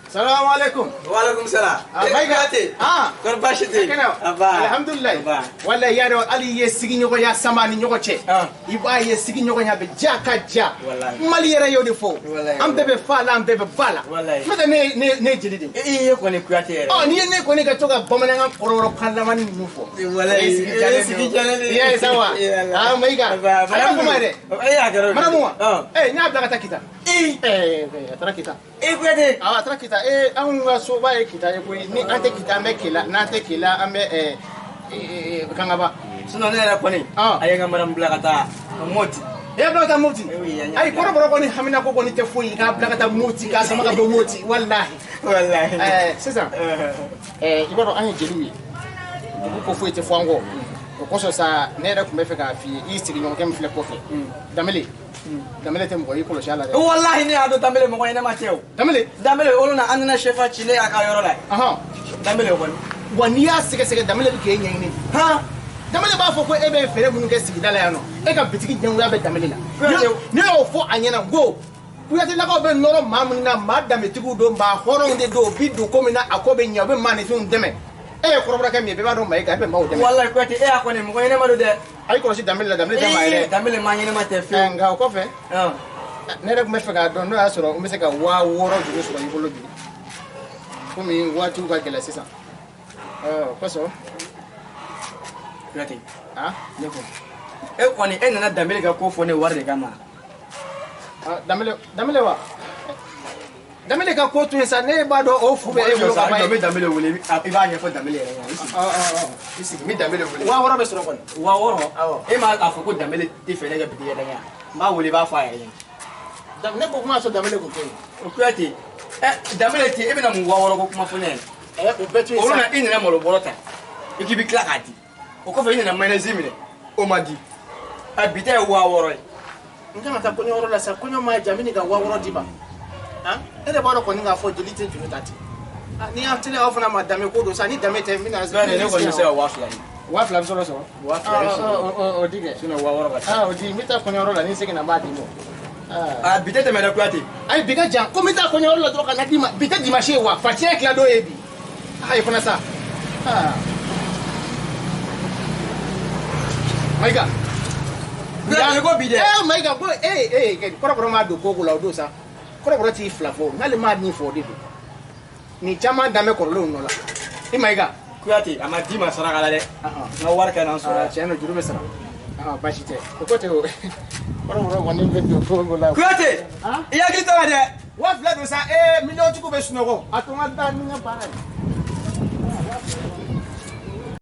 Salamu alaikum. Wa alaikum salam. Ah, Mayiga. Kuyate. Ah. Kɔri baasi tɛ yen? Kɛnɛ. Aba. Alhamdulilayi. Aba. Walayi y'a dɔn hali i ye sigiɲɔgɔnya sama ni ɲɔgɔn cɛ. Ah. I b'a ye sigiɲɔgɔnya bɛ diya ka diya. Walayi. Mali yɛrɛ y'o de fɔ. Walayi. An bɛɛ bɛ fa la an bɛɛ bɛ ba la. Walayi. N'o tɛ ne ye jeli de ye. I ye kɔni Kuyate yɛrɛ. Ɔ n'i ye ne kɔni ka to ka bamanankan kɔrɔbɔrɔ kan lamani ninnu fɔ. Walayi. E sigi jalen E sigi jalen don. I y'a ye sa wa? Walayi. Ah Mayiga. Aba. A y'a fɔ ma yɛrɛ. E y'a kɛra o de. Madamu wa? Ɔn. Ee n y'a bila ka taa Kita. I. Ee a taara Kita. E Kuyate. Awɔ a taara Kita. Ee anw ka soba ye Kita ye koyi. Ni an tɛ Kita an bɛ Kela n'an tɛ Kela an bɛ ɛɛ Kangaba. Sinon ne yɛrɛ kɔni. Ah. A ye n ka madame bila ka taa Moti. E y'a bila ka taa Mopti? Eh oui, an y'a Ayi bila. kɔrɔbɔrɔ kɔni haminako kɔni tɛ foyi ye k'a bila ka taa Mopti k'a sama ka bɔ Mopti walahi. Walayi. Ɛɛ sisan ɛɛ i b'a dɔn an ye jeliw ye. Dugu ko foyi tɛ fɔ an kɔ. O kosɔn sa ne yɛrɛ tun bɛ fɛ k'a f'i ye i sigiɲɔgɔnkɛ min filɛ kɔfɛ. Danbele. Danbele tɛ mɔgɔ ye i kɔlɔsi a la dɛ. Walahi ne y'a dɔn Danbele mɔgɔ ɲɛnama tɛ o. Danbele. Danbele olu na an nana sɛfa ci ne y'a ka yɔrɔ la. Ɔhɔn. Danbele kɔni. Wa n'i y'a sɛgɛsɛgɛ Danbele bɛ k'e ɲɛɲini. Han. Danbele b'a fɔ ko e bɛ feere minnu kɛ sigida la yan nɔ e ka bitigi ɲɛngoya bɛ Danbele la. Kuyate- Ne y'o fɔ a ɲɛna n ko Kuyatelakaw bɛ nɔrɔ maa minnu na maa danbetigiw don maa hɔrɔnw de don u bi don ko min na a ko bɛ ɲɛ u bɛ maaninfinw dɛmɛ. E ye kɔrɔbɔrɔkɛ min ye bɛɛ b'a dɔn Mayiga e bɛ maaw dɛmɛ. Walayi Kuyate e y'a kɔni mɔgɔ ɲɛnama don dɛ. A y'i kɔlɔsi Danbele la Danbele tɛ maa ye dɛ. Danbele maa ɲɛnama tɛ Ɛ, fiyewu. nka o kɔfɛ Ɔn. ne yɛrɛ tun bɛ fɛ k'a dɔn n'o y'a sɔrɔ n bɛ se ka 6000 juru sɔrɔ i bolo bi komi waatiw ka gɛlɛn sisan. Ɔ o kosɔn Kuyate. ah Ne ko. E kɔni e nana Danbele ka ko fɔ ne wari de kama. ah, Danbele Danbele wa Danbele ka ko to yen sa ne b'a dɔn o fu bɛ e bolo ka ban N ye. bɛ Danbele wele i b'a ɲɛfɔ Danbele yɛrɛ ɲɛna. I sigi. Ɔ ɔ ɔ I sigi n bɛ Danbele wele. 6000 bɛ sɔrɔ kɔni. 6000. Awɔ. E m'a a fɔ ko Danbele tɛ fɛ ne ka bitigi yɛrɛ ɲɛ. N b'a wele i b'a fɔ a yɛrɛ ɲɛna. Ne ko kuma sɔrɔ Danbele kun tɛ yen. O Kuyate ɛ Danbele tɛ e bɛna mun 6000 ko kuma fɔ ne ɲɛna. Ɛ o bɛɛ to yen Olu sa. na i nana malo bɔrɔ ta i k'i bɛ tila k'a di o kɔfɛ i nana mayonnaise minɛ o ma di a bi ta ye 6000 ye. N kan ka taa kɔɲɔyɔrɔ la sa kɔɲɔ ma ja n bɛ n'i ka 6000 d'i ma. Han e de b'a dɔn kɔni k'a fɔ jeli tɛ juru ta ten. Ah, n'i y'a teliya aw fana ma danbe ko don sa ni danbe tɛ n bɛna. Ne kɔni bɛ se ka 2000 di. 2000 bɛ sɔrɔ sɔrɔ. 2000 bɛ sɔrɔ. O di kɛ. Sinon 6000 ka ca. Ah o di n bɛ taa kɔɲɔyɔrɔ la ni n seginna n b'a d'i ma. Ah. A bi tɛ tɛmɛ dɛ Kuyate. Ayi bi ka jan ko n bɛ taa kɔɲɔyɔrɔ la dɔrɔn ka na d'i ma bi tɛ dimanche ye wa facɛn tila dɔ ye bi. Ayi fana sa. Ah. Mayiga. Kuyate ko bi dɛ. Eh Mayiga ko ee ee kɔrɔbɔrɔ m'a don ko ko la o don sa. Kɔrɔbɔrɔ t'i fila fɔ n'ale m'a min fɔ o de don. Nin caman danbɛ kɔrɔlenw nɔ la. I Mayiga. Kuyate a ma d'i ma saraka la dɛ. Ahan. N ka wari ka na n sɔrɔ Ah, yan. tiɲɛ don juru bɛ sara. Ah baasi tɛ. O ko tɛ o. Kɔrɔbɔrɔ kɔni bɛ don ko ko la. Kuyate Han? i hakili to a la dɛ. 2000 don sa ee miliyɔn tigiw bɛ sunɔgɔ. A to n ka taa ni n ka baara ye.